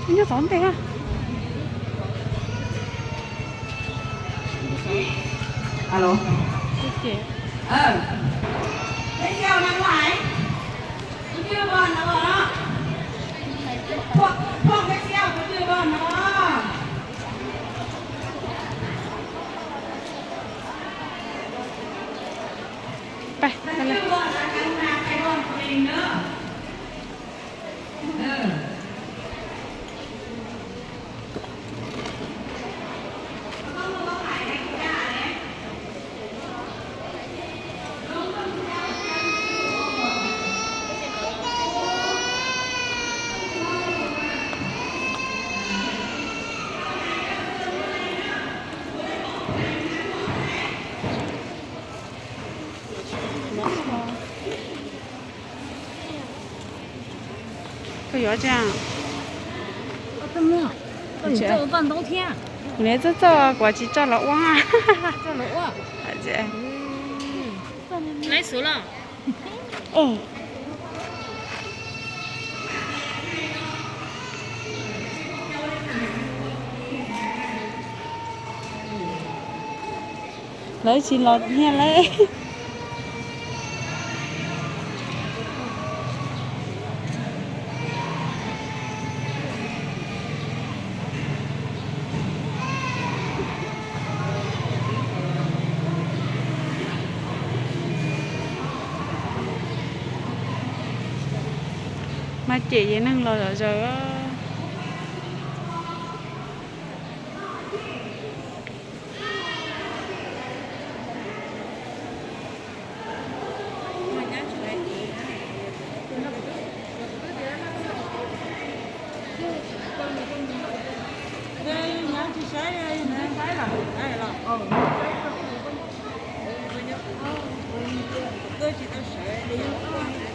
Nyob tom ntej. Alo. Koj yuav tsi? Nws txawj txawj kuv tsis tso los ua. Lawv tsis los thiab lawm. Mas cem yim neeg los zom zaws. Tsis saib los, los, tsis tau sawv.